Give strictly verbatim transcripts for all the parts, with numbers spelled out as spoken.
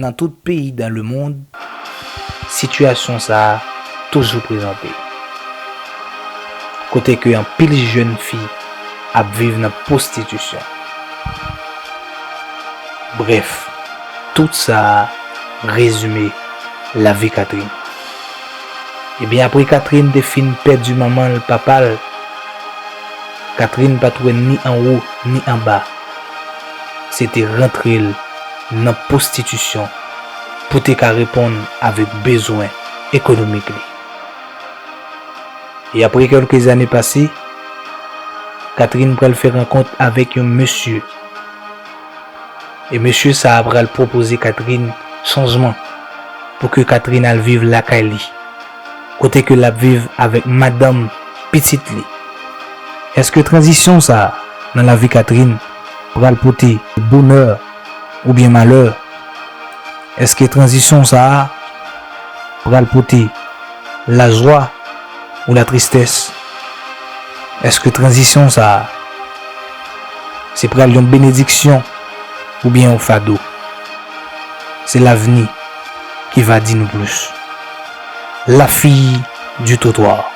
Nan tout peyi dans le monde, sitiyasyon sa a toujou prezante, kote ke anpil jèn fi ap viv nan pwostitisyon. Brèf, tout sa a rezime lavi Catherine. Ebyen, apre Catherine te fin pèdi manman l, papa l, Catherine pa t wè ni anwo ni anba. Se te rantre l nan pwostitisyon pou te ka reponn avèk bezwen ekonomik li. E apre kèlke zane pase, Catherine pral fè rankont avèk yon mesye. E mesye sa a pral pwopoze Catherine chanjman pou ke Catherine al viv lakay li, kote ke l ap viv avèk madanm pitit li. Èske tranzisyon sa a nan lavi Catherine pral pote bonè oubyen malè? Èske tranzisyon sa a pral pote lajwa ou latristès? Èske tranzisyon sa a, se pral yon benediksyon oubyen yon fado? Se lavni ki va di nou plis. La fille du trottoir.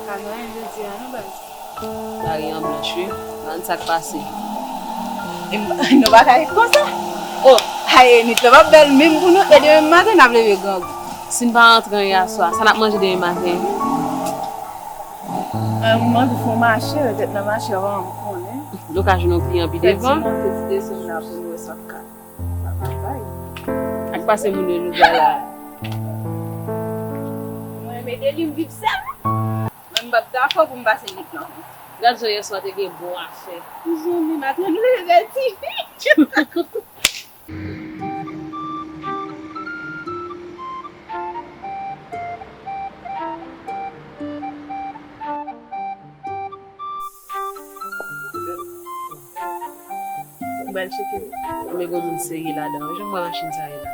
Pa gen anyen jodi a non, baz. Lari an blanch wi. Ann, sa k pase? E m, nou pa ka ret konsa. Oh, ay, Enit, lè w ap bèl menm pou nou, e demen maten n ap leve grangou. Si n pa rantre an yèswa, sa n ap manje demen maten? An, m anvi fè yon mache, petèt nan mache a, m konnen. Nou ka jwenn yon kliyan pi devan. Fè ti monte, ti desann la pou nou wè sa k ka. Sa pa bay. Ak pase moun yo jodia la. Mwen renmen deli m viv sèl. Mwen m p ap dakò pou m pase nwit lan. Gad jan yèswa te gen bon afè. Mezanmi, maten nou leve ti. Ou bal cheke. Men gon moun serye ladan wi, jan m wè machin sa ye la.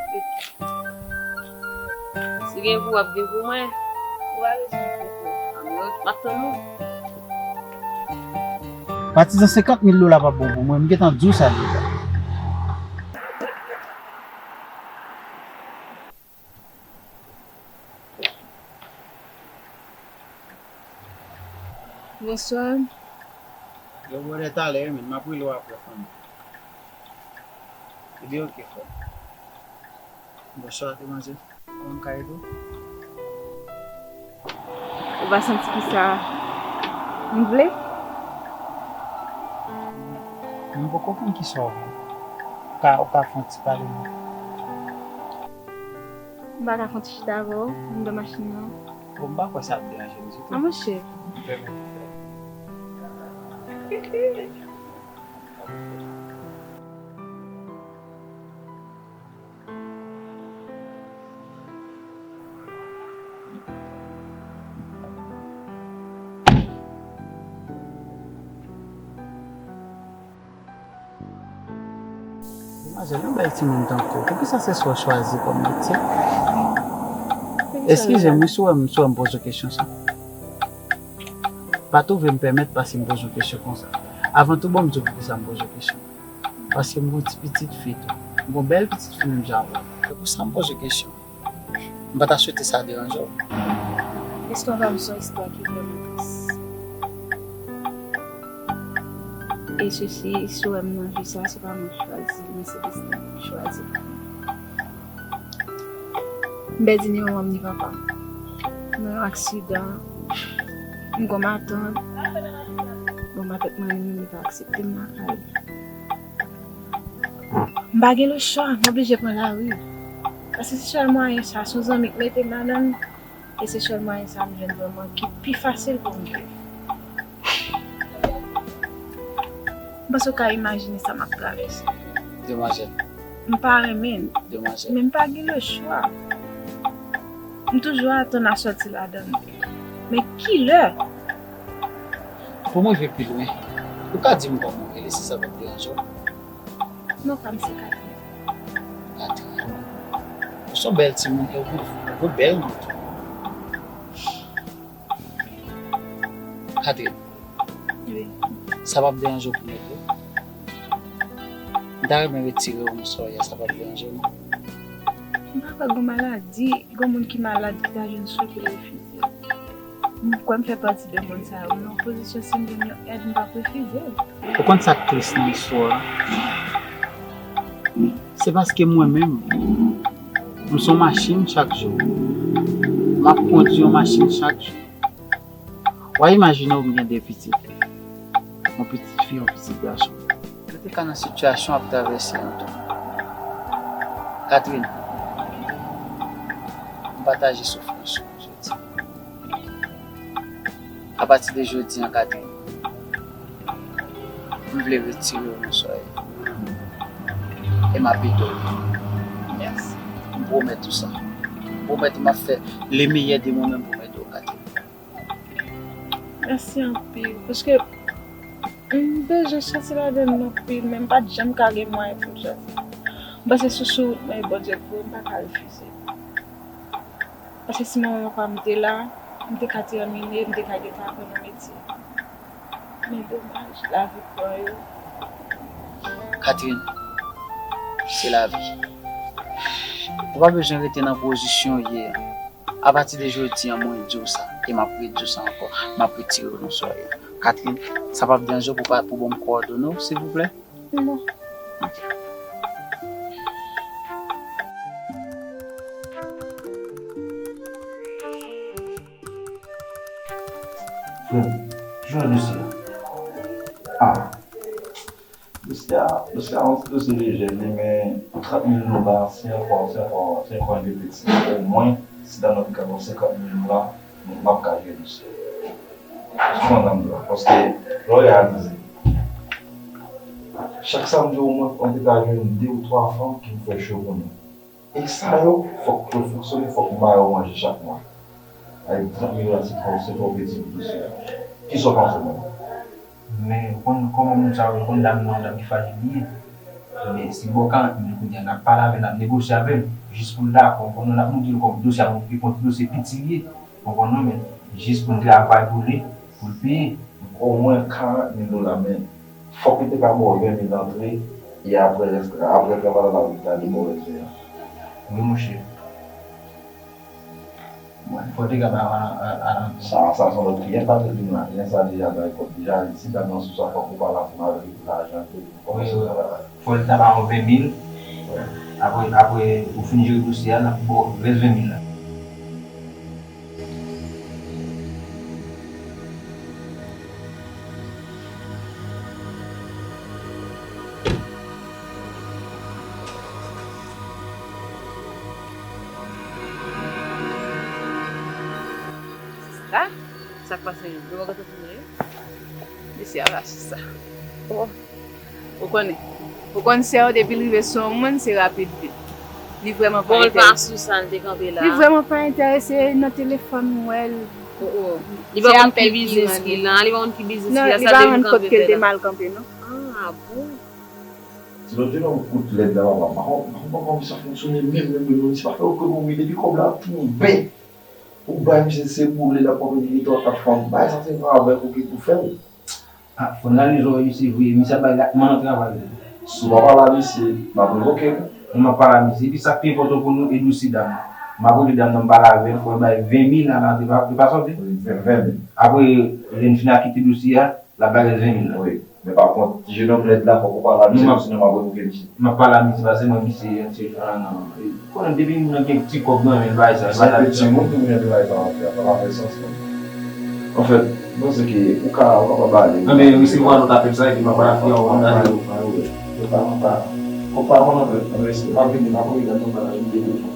Si gen pou w ap gen pou mwen. Ou pa bezwen fè pou. M ap tann ou. Patizan, senkant mil dola p ap bon pou mwen, m gentan di w sa deja. Bonswa. Yo, brother, talè, man. M ap rele w apre, fanmi. Ebyen, oke, frè. Bonswa, demwazèl. Kòman m ka ede w? Ou pa santi kisa m vle? M poko konn kisa w vle. Ou ka, ou ka fè yon ti pale m? M pa ka fè yon ti chita avè w anndan machin nan? Bon, m pa kwè sa ap deranje m ditou. A, monchè. Vrèman, frè. Demwazèl, yon bèl timoun tankou w, poukisa se sa w chwazi kòm metye? Eskize m, wi, si w wè m, si w wè m poze w kesyon sa. Pa twouve m pèmèt pase m poze w kesyon konsa. Avan tou, bon, m di w poukisa m poze w kesyon. Paske m gon ti pitit fi tou. M gon bèl pitit fi menm jan avè w. Se pou sa m poze w kesyon. M pa ta swete sa deranje w. Istwa pa m se yon istwa ki vrèman tris. E sesi, si w wè m nan vi sa, se pa mwen ki chwazi, men se desten ki chwazi pou mwen. M pèdi ni manman m ni papa m. Nan yon aksidan, m gon matant. Bon, matant mwen li menm li pa aksepte m lakay li. M pa gen lòt chwa, m oblije pran lari. Paske se sèl mwayen sa, se yon zanmi k mete m ladan l. E se sèl mwayen sa m jwenn vrèman ki pi fasil pou m viv. M Panse w ka imajine sa m ap travèse. Demwazèl. M pa renmen l. Demwazèl. Men m pa gen lechwa. M toujou atann a sòti ladan l. Men kilè? Pou m rive pi lwen, ou ka di m kòman w rele si sa pa t deranje w? Non pa m se Catherine. Catherine. Ou se yon bèl timoun e ou gen yon bèl non tou. Catherine. Wi. Sa p ap deranje w pou m ede w? M ta renmen retire w nan sware a, sa p ap deranje w, non? M pa kwè gon maladi, gon moun ki malad ki ta jwenn swen pou l refize. M kwè m fè pati de moun sa yo. M nan pozisyon si m jwenn yon èd, m p ap refize l. Ou konn sa k tris nan istwa a? Se paske mwen menm, m se yon machin chak jou. M ap kondui yon machin chak jou. W a imajine w m gen de pitit. Yon pitit fi, yon pitit gason. Mwen te ka nan sitiyasyon w ap travèse an tou. Catherine, m pataje soufrans ou jodi. Apati de jodi an, Catherine, m vle retire w nan sware a. E m ap ede w. Mèsi. M pwomèt ou sa. M pwomèt ou m ap fè le meyè de mwen menm pou m ede w, Catherine. Mèsi anpil, paske m bezwen sòti ladan l anpil, men m pa t janm ka gen mwayen pou m sòti. M panse sou, sou wout mwen e Bondye pou m pa ka refize. Paske si manman pa m te la, m te ka tèmine, m te ka gentan aprann yon metye. Men domaj, lavi pran yo. Catherine, se lavi. Ou pa bezwen rete nan pozisyon w ye a. Apati de jodi an, mwen di w sa, e m ap redi w sa ankò, m ap retire w nan sware a. Catherine, sa p ap deranje w pou pa, pou ban m kowòdone w, silvouplè? Non. Ok. Frè m, ki jan dosye a? Ah. Dosye a, dosye a, yon ti dosye lejè, li, men trant mil dola, se ankò, se ankò, se ankò yon piti. Omwen, si dan nan pi ka bon senkant mil dola, m ap ka jere dosye a. Sou yon dam dola. Paske, lè w reyalize, chak samdi, omwen, mwen te ka jwenn de ou twa fanm ki m fè cho pou nou. E sa yo, fòk yo fonksyone, fòk m ba yo manje chak mwa. Avèk trant mil dola, se twò, se twò piti pou dosye a. Kisa w panse, menm? Men, ou konn kòman moun sa yo, ou konn dam nan, yon dam ki frajil li ye. Men, si bò karant mil kounye a, n ap pale avè l, n ap negosye avè l, jis pou l dakò, ou konprann, n ap montre l kòm dosye a, yon ti dosye piti li ye. Ou konprann non, men jis pou n travay pou li, pou l peye. Omwen karant mil dola, men fòk li te ka ba w ven mil antre, e apre rès, apre travay la, l ap vin ale ba w rès ven an. Wi, monchè. Mwen, fò w te ka ba w a, a, a la. Sa, sa se yon lòt kliyant pa te vin la. Kliyant sa deja bay kòb deja. Si dam nan sou sa, fòk ou pale ansanm avè l pou lajan ke li kòmanse travay la. Fò l ta ba w ven mil. Apre, apre ou fin jere dosye a, l ap ba w rès ven mil la. Sa, sa k pase menm? Yo pa kontan pou mwen. Mesye a rache sa. Oh. Ou konnen. Ou konn sè w depi l rive sou yon moun, se rapid vit. Li vrèman pa enterese. Bon, l pa sou sa, l te kanpe la. Li vrèman pa enterese nan telefòn, m wè l. Oh, oh. Li pa konn ki biznis ki la, li pa konn ki biznis ki la, sa depi l kanpe fè la. Non, li pa konn kot ke l te mal kanpe, non. Ah, bon. Ti lòt jou nan ou kout lèd la, papa. M pa konn, m pa konn kòman sa fonksyone menm, menm, menm, menm. Se pa fè okenn mouvman depi kòb la ap tonbe. Ou bay misye se boule l ap kanpe li gen twa kat fanm. Bagay sa se pran avèk ou ki pou fè l. Ah, fò n analize wè misye vre, misye ap bay ratman nan travay li. Si w pa pale a misye, m ap revoke w. Non, m ap pale a misye. Epi sa k pi enpòtan pou nou, e dosye dam nan. M ap rele dam nan, m pale avè l, fò l bay ven mil la, la, li pa, li pa sòti. Ven, ven mil. Apre, lè n fin akite dosye a, l ap bay rès ven mil la. Wi. Men pa kont, ti jenòm lèd la, fòk ou pale a misye, sinon m ap revoke misye. M ap pale a misye, paske mwen, misye, yon ti, ah, non. Konnen depi moun nan gen ti kòb nan men l, bagay sa, se yon ti moun ki gen bagay sa ap fè, sa pa fè sans, non. Anfèt, m panse ke ou ka, ou kapab ale. Anben, resevwa lòt apèl sa, epi m ap pale a fè yon kòmantè. Ou pa, ou pa, ou pa konn, anfèt, anben, si w pa vini, m ap rele nan bagay, m te bezwen.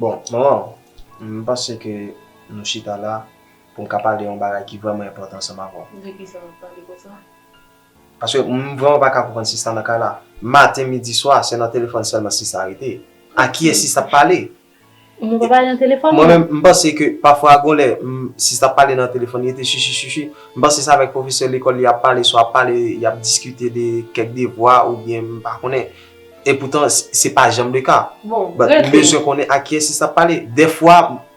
Bon, manman, m panse ke nou chita la pou m ka pale yon bagay ki vrèman enpòtan ansanm avè w. De ki sa w ap pale konsa? Paske m vrèman pa ka konprann sista nan kay la. Maten, midi, swa, se nan telefòn sèlman sista rete. A kiyès sista ap pale? Mwen pa pale nan telefòn. Mwen menm, m panse ke pafwa gon lè, m, sista ap pale nan telefòn, li rete chichi, chichi. M panse se avèk pwofesè lekòl li ap pale, swa ap pale, y ap diskite de kèk devwa oubyen m pa konnen. Epoutan, se pa janm le ka. Bon, But m rete. Bezwen konnen a kiyès sista ap pale. Dèfwa,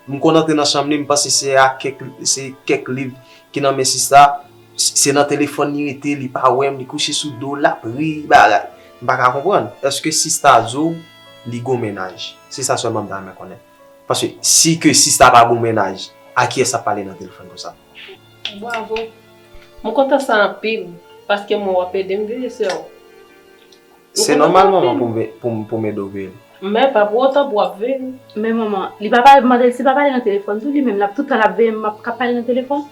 m konn antre nan chanm li, m panse se a kèk, se kèk liv ki nan men sista. Se nan telefòn li rete, li pa wè m, li kouche sou do, l ap ri, bagay. M pa ka konprann. Èske sista di w li gon mennaj? Se sa sèlman m ta renmen konnen. Paske si ke sista pa gon mennaj, a kiyès ap pale nan telefòn konsa? Bravo. Mwen kontan sa anpil, paske mwen w ap ede m veye sè w. Se nòmal manman pou m pou m pou m ede w veye l. Men pa pou otan pou w ap veye l. Men manman, li pa pale, mande l si pa pale nan telefòn tou, li menm l ap tout tan l ap veye m, m ap ka pale nan telefòn.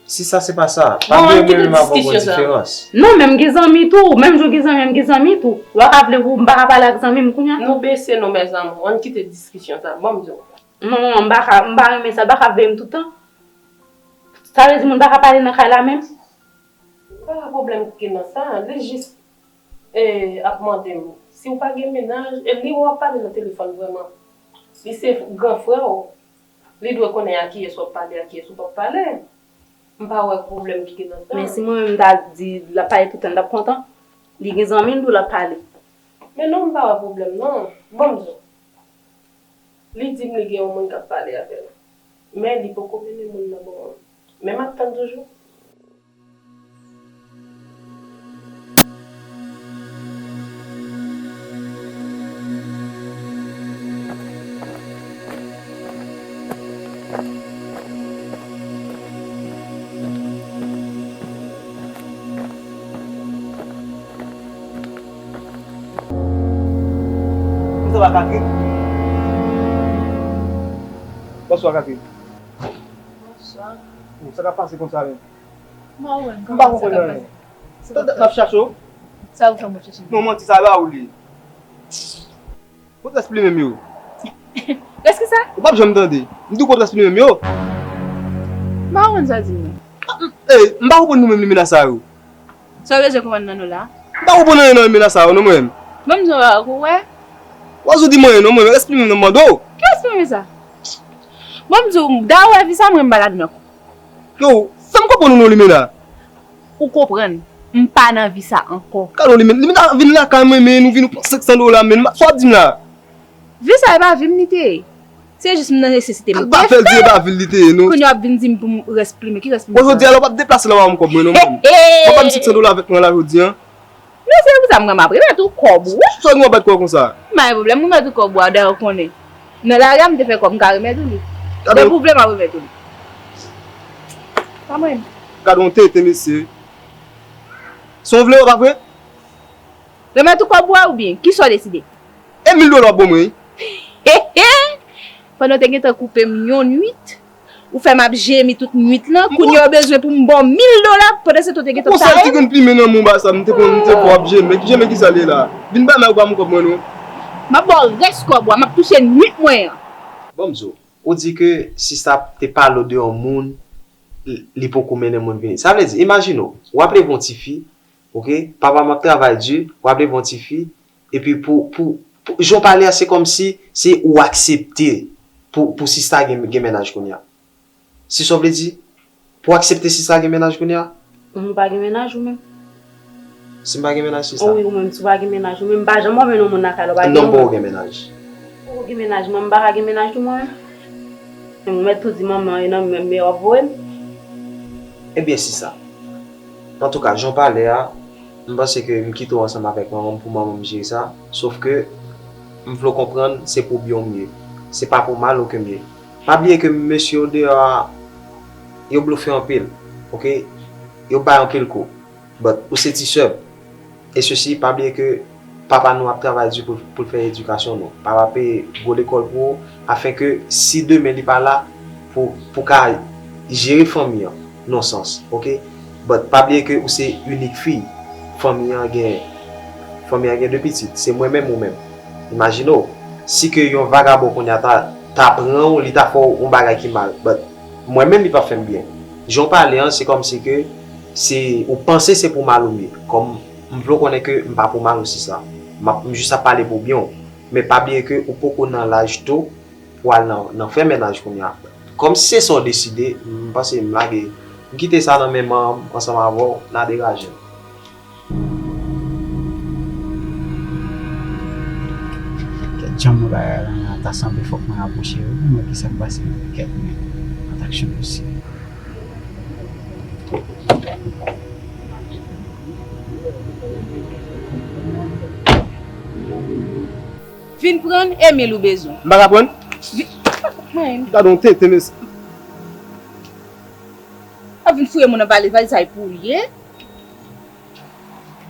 Sista, se pa sa. Bon, Pa veye ann kite mwen menm avè w gon diskisyon sa. Diferans. Non, men m gen zanmi tou, menm jan w gen zanmi, m gen zanmi tou. W pa ka vle pou m pa ka pale ak zanmi m kounye a? Nou bese non, mezanmi, ann kite diskisyon sa. Bon, m di w. Non, manman, m pa ka, m pa renmen sa, l pa ka veye m tout tan. Sa vle di moun pa ka pale nan kay la menm? Pa gen pwoblèm ki nan sa, li jis eh, ap mande m si w pa gen mennaj, e li w ap pale nan telefòn vrèman. Li se gran frè w, li dwe konnen a kiyès w ap pale, a kiyès ou p ap pale. M pa wè pwoblèm ki gen nan sa. Men si mwen menm m ta di l ap pale tout tan, l t ap kontan. Li gen zanmi l tou l ap pale. Men non, m pa wè pwoblèm non. Bon, m di w. Li di m li gen yon moun k ap pale avè l. Men li poko mennen moun nan ban mwen. Men m ap tann toujou. Kòman sa va, Kaki? Bonswa, Kaki. Bonswa. Bon, sa k ap pase konsa menm? Mwen wè M pa konprann anyen. Tande, m ap chache w. Sa ou fè mwen chache? Non, manti sa ba ou li. Kote rès plimen m yo? Rès ki sa? Ou p ap janm tande. M di w kote rès plimen m yo? M pa konprann sa w di m nan. Ey, m pa konprann nou menm limena sa yo. Sa w bezwen konprann nan nou la? M pa konprann anyen nan limena sa yo non mwen menm. Ban m di w bagay ou wè. W a zo di m anyen non mwen menm, rès plimen m nan m mande w. Ki rès plimen sa? Ban m di w, da ou wè vi sa mwen m pa ladan ankò. Yo, fè m konprann ou non limena. Ou konprann, m pa nan vi sa ankò. Gade w limena, limena vin lakay mwen men nou vin ou pran senk san dola men sa w ap di m la. Vi sa e pa vi m li te ye. Se jis m nan nesesite m. Al pa fè l di e pa vi l li te ye non. Kounye w ap vin di m pou m rès plimen. Ki rès plimen? Bon jodi a la w p ap deplase la w a m kòb mwen non mwen. M p ap ban m senk san dola avèk mwen la jodi a. Non se pou sa m gen m ap remèt ou kòb ou. Sa w gen w ap bat kò konsa? M pa gen pwoblèm, m remèt ou kòb ou a, dayè w konnen. Nan lari a m te fè kòb, m ka remèt ou li. Depi w vle m ap remèt ou li. Pa mwen. Gade yon tete mesye. Se yon vle w pa vre? Remèt ou kòb ou a oubyen? Kisa w deside? E mil dola w ap ban mwen wi. Pandan w te gentan koupe m yon nwit, ou fè m ap jemi tout nwit lan, kounye a w bezwen pou m ba w mil dola, pandan se tan w te gentan Pou sèl taye ti grenn plimen nan men w ba sa, m te konn m te fè w ap jemi. Jemi kisa l ye la? Vin bay mwen kòb mwen non. M ap ba w rès kòb ou a, m ap touche nwit mwen an. Bon, m di w, ou di ke sista te pale w de yon moun, li, li poko mennen moun vini. Sa vle di, imajine w, w ap leve yon tifi, oke, papa m ap travay di, w ap leve yon tifi, epi pou, pou, pou jan w pale a, se kòmsi se ou aksepte pou, pou sista gen, gen mennaj kounye a. Se sa w vle di? Pou w aksepte sista gen mennaj kounye a? Ou pa gen mennaj ou menm? Si m pa gen mennaj, sista. Wi, ou menm, si w pa gen mennaj ou menm, m pa janm wè w mennen yon moun lakay la, ou pa gen Non, m moun. poko gen mennaj. Ou gen mennaj, mwen m pa ka gen mennaj tou mwen menm. Men ou mèt tou di manman e nan men men w ap voye m. Ebyen, sista. Antouka, jan w pale a, m panse ke m kite w ansanm avèk manman m pou manman m jere sa. Sof ke m vle w konprann se pou byen w m ye. Se pa pou mal ou ke m ye. Pa bliye ke mesye yo deyò a, yo blofe anpil, oke? Yo bay anpil kou. But ou se ti sè m. E sesi, pa bliye ke papa nou ap travay di pou, pou l fè edikasyon nou. Papa peye gwo lekòl pou ou, afenke si demen li pa la, pou, pou ka jere fanmi an, nan sans, oke? But pa bliye ke ou se inik fi. Fanmi an gen, fanmi an gen de pitit. Se mwen menm ou menm. Imajine w. Si ke yon vagabon kounye a ta, ta pran w, li ta fè w yon bagay ki mal. But, mwen menm, li p ap fè m byen. Jan w pale an, se kòmsi ke se, ou panse se pou mal ou m ye. Kòm m vle w konnen ke m pa pou mal ou, se sa. M ap, m jis ap pale pou byen w. Men pa bliye ke ou poko nan laj tou pou al nan, nan fè mennaj kounye a. Kòm se sa w deside, m panse m lage, m kite sa nan men manman m ansanm avè w, n a degaje n. Kèt, jan m wè bagay la, ta sanble fòk mwen rapwoche yo pou m wè kisa k pase nan tèt mwen. An aksyon posib. Vin pran Emil ou bezwen. M pa ka pran? Vin, mwen. Gade yon tenten, mesye. Ap vin fouye moun anba levay, sa e pou l ye.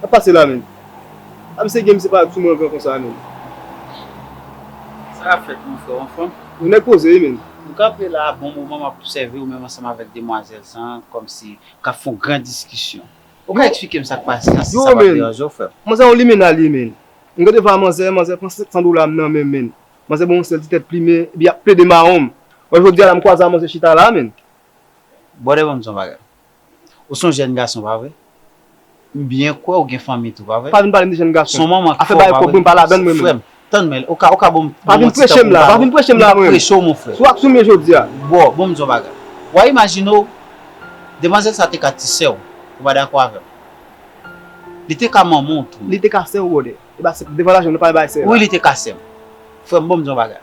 Sa pase la menm. A misye gen misye pa sou mwen pran konsa menm. Sa ap fèt, mon frè, anfòm? Yon nèg poze wi menm. M kanpe la bon moman, m ap obsève w menm ansanm avèk demwazèl sa, kòmsi k ap fè yon gran diskisyon. Ou ka eksplike m sa k pase la, si sa pa deranje w, frè m? Manzè yon limena li ye menm. M gade va manzè, manzè pran senk san dola m nan men m menm. Manzè ban yon sèl ti tèt plimen, epi ap plede mawon m. Wè jodi a la m kwaze a manzè chita la menm. Brother, ban m di w yon bagay. Ou se yon jèn gason, pa vre? M byen kwè ou gen fanmi tou, pa vre? Pa vin pale m de jèn gason. Se yon manman ki fè w, pa vre? Afè bay kòb mwen pa ladann mwen menm. Frè m, tann mwen, ou ka, ou ka ban m, pa vin preche m la, pa vin preche m la mwen. M p ap preche w, mon frè. Si w ap sou mwen jodi a. Bon, bon, m di w yon bagay. W a imajine w, demwazèl sa te ka ti sè w, ou pa dakò avè m? Li te ka manman w tou. Li te ka sè w, brother. E ba se devan lajan nou pa bay sè la. Wi, li te ka sè m. Frè m, bon, m di w yon bagay.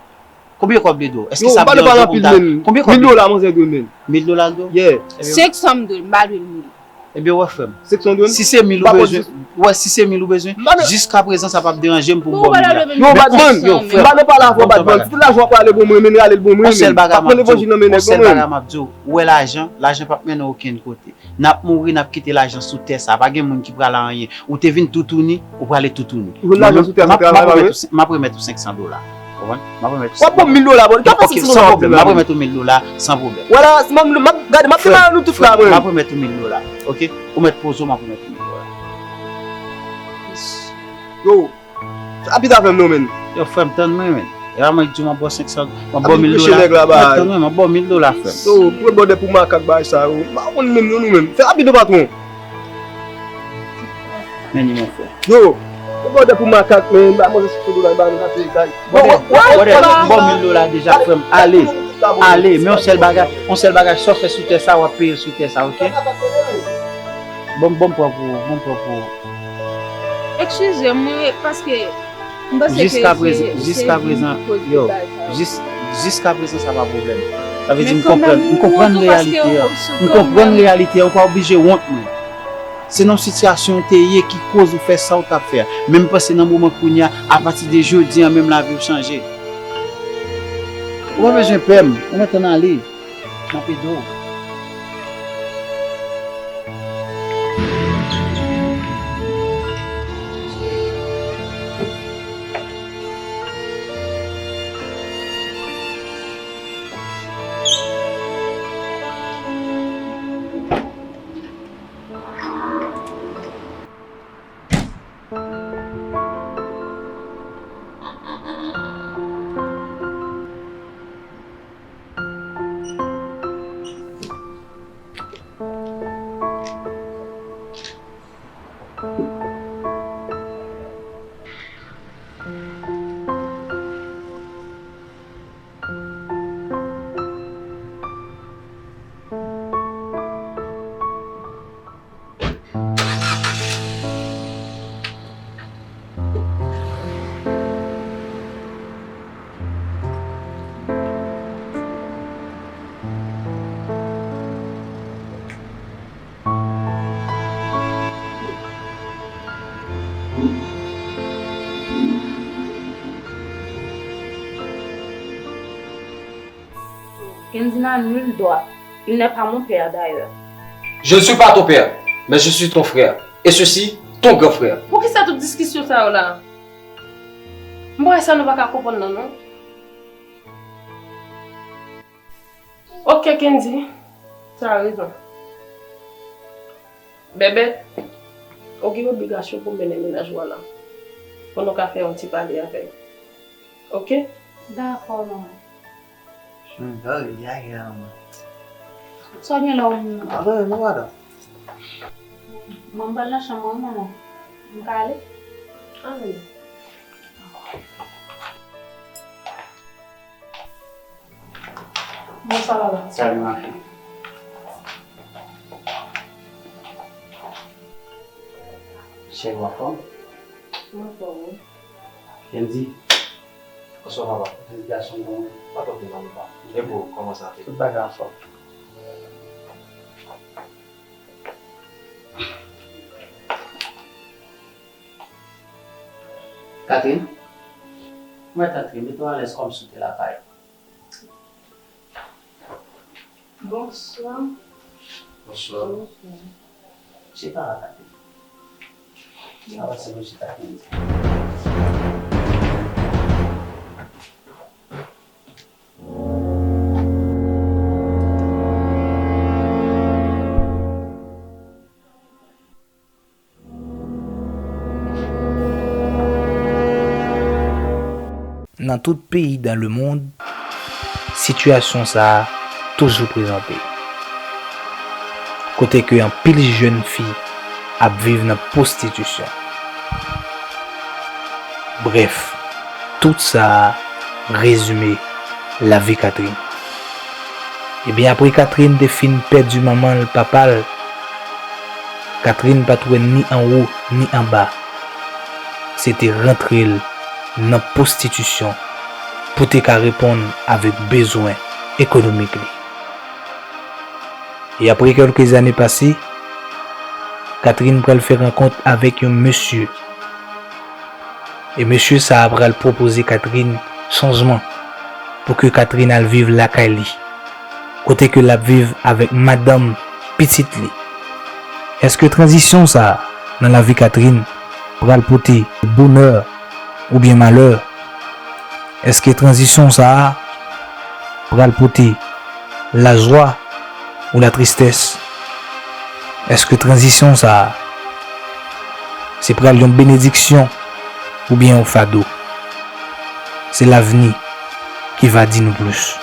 Konbyen kòb li dwe w? Èske sa ap deranje w pou m ta, konbyen kòb li dwe w? Mil dola manzè dwe m menm. Mil dola l dwe w? Yeah. Senk san m dwe l, m pa dwe l mil. Ebyen, wè, frè m. Senk san dwe m? Si se mil ou bezwen, wè, si se mil ou bezwen, jiskaprezan sa p ap deranje m pou m ba w mil la. Yo, bad man, m pa nan pale avè w, bad man. Si tout lajan w ap rale bon mwen, men rale l bon mwen, men. Pa pran levanjil nan men nèg non mwen. On sèl bagay m ap di w, ou wè lajan, lajan p ap mennen w okenn kote. N ap mouri, n ap kite lajan sou tè sa. Pa gen moun ki pral a anyen. Ou te vin toutouni, ou prale toutouni. Ou jwenn lajan sou tè sa, travay pa vre? M ap remèt ou senk san dola. Konprann? M ap remèt ou senk san dola. W ap ban m mil dola, bon. Ki afè senk san dola w ap di la menm? M ap remèt ou mil dola san pwoblèm. Vwala, m ap, m ap, gade, m ap demare nou tout la, mwen. M ap remèt ou mil dola, oke? Ou mèt poze w, m ap remèt ou mil dola. Yo, Fè rapid avè m non, menn. Yo, frè m, tann mwen, menn. E pa mwen ki di w m ap ba w senk san, m ap ba w mil dola. Frè m, tann mwen, m ap ba w mil dola, frè m. Yo, pou bòdè pou makak bagay sa yo. M pa konn menm non, nou menm. Fè rapid non, patwon. Men li, mon frè. Yo, pou bòdè pou makak, menn. M ba manzè senk san dola, m ba nou kase kay. Bòdè, bòdè, m ba w mil dola deja, frè m. Ale. Ale, men yon sèl bagay, yon sèl bagay, sa w fè sou tè sa, w ap peye l sou tè sa, oke? Bon, bon, m pran pou ou, bon, m pran pou ou. Eskize m, wi, paske m panse ke se, se li ki koz bagay sa yo. Jis, jiskaprezan, sa pa pwoblèm. Sa vle di m konprann, m konprann reyalite an. M konprann reyalite an, ou pa oblije wont, mwen. Se nan yon sitiyasyon w te ye ki koz ou fè sa w t ap fè a. Men m panse nan moman kounye a, apati de jodi a, menm lavi w chanje. Ou pa bezwen pè m, ou mèt ann ale. M ap ede w. Kendy n'a nul droit. Il n'est pas mon père d'ailleurs. Je ne suis pas ton père, mais je suis ton frère. Et ceci, ton grand frère. Poukisa tout diskisyon sa yo la? M pa wè sa nou pa ka konprann nan, non. Ok, Kendy, sa rezon. Bèbèt, ou gen obligasyon pou mennen mennaj ou a la. Pou nou ka fè yon ti pale avè l. Ok? Dakò, manman. Hmm, sa vle di a gen anmè. Sa w gen la, w menm? Anmè, non, madanm. Mwen, m pral nan chanm mwen, wi, manman. M ka ale? Anmè. Bonswa, papa. Salut, ma fille. Cheri, w anfòm? M anfòm, wi. Kendy. Bonswa, papa. Felisitasyon, bon. Pa twò pi mal, papa. E pou ou, kòman sa te? Tout bagay anfòm. Catherine? Mwen, Catherine, mete w alèz kòmsi w te lakay ou. Bonswa. Bonswa. Bonswa. Chita la, Catherine. Avanse pou chita, Catherine. Nan tout peyi dans le monde, sitiyasyon sa a toujou prezante. Kote ke anpil jèn fi ap viv nan pwostitisyon. Brèf, tout sa a rezime lavi Catherine. Ebyen, apre Catherine te fin pèdi manman l, papa l, Catherine pa t wè ni anwo ni anba. Se te rantre l nan pwostitisyon pou te ka reponn avèk bezwen ekonomik li. E apre kèlke zane pase, Catherine pral fè rankont avèk yon mesye. E mesye sa a pral pwopoze Catherine chanjman pou ke Catherine al viv lakay li, kote ke l ap viv avèk madanm pitit li. Èske tranzisyon sa a nan lavi Catherine pral pote bonè oubyen malè? Èske tranzisyon sa a pral pote lajwa ou latristès? Èske tranzisyon sa a se pral yon benediksyon oubyen yon fado? Se lavni ki va di nou plis.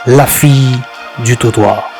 La fille du trottoir.